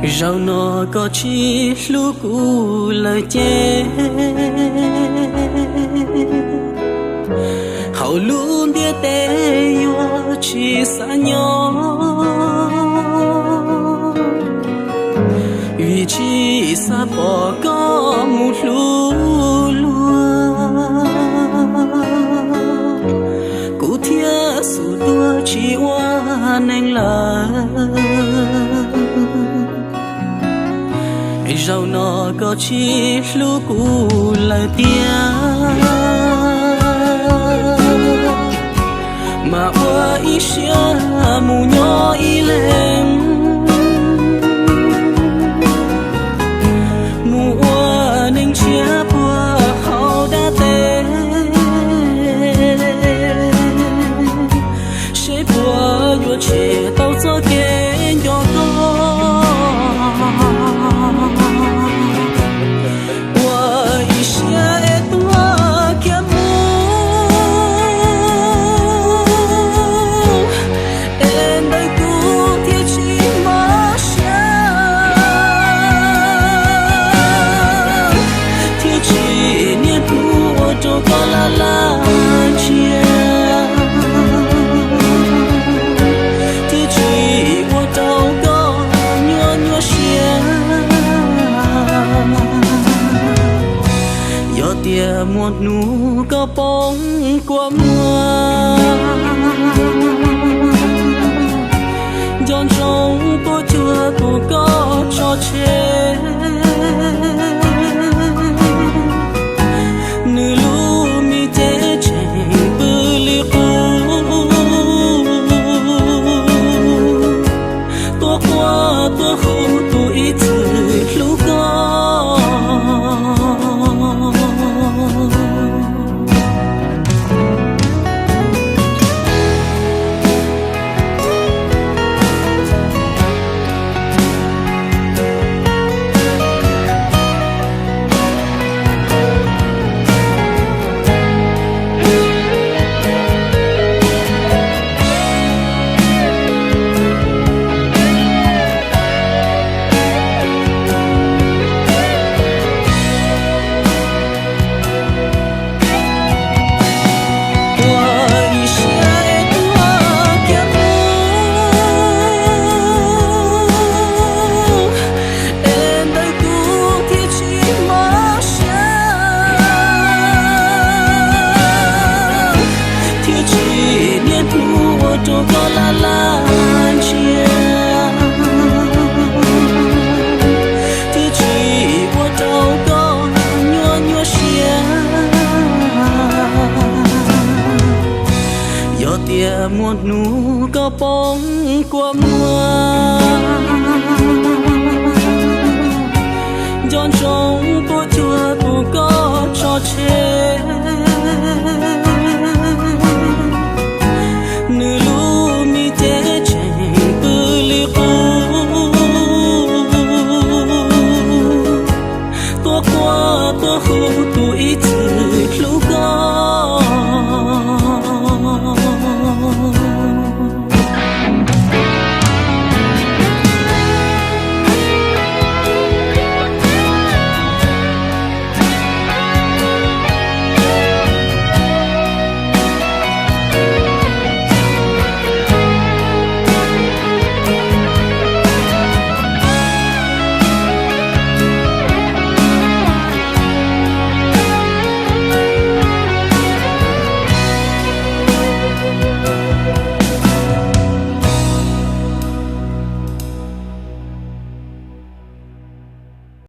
Zaum no koj tsis hlub kuv lawm ces, hauv lub ntiaj teb yuav tsis xav nyob, vim tsis xav pom koj mus hlub luag, kuv thiaj xub tuag tsis ua neeg lawm. Zaum no koj tsis hlub kuv lawm tiag, mas ua ib siab mus nyob ib leeg, mus ua neeg tshiab puag hauv dab teb, seb puas yuav tshem tau txoj kev nco koj. Ua ib siab es tuag kiag mus, es ntawm kuv thiaj tsis mob siab, thiaj tsis niaj hnub ua rau koj laj laj ntsia, thiaj tsis ua rau koj nyuaj nyuaj siab. Yog tias muaj hnub koj poob kua muag, nco ntsoov tuaj cuag kuv koj tso tseg, nws lub me cev tseem pw li qub, tuaj quaj tuaj hu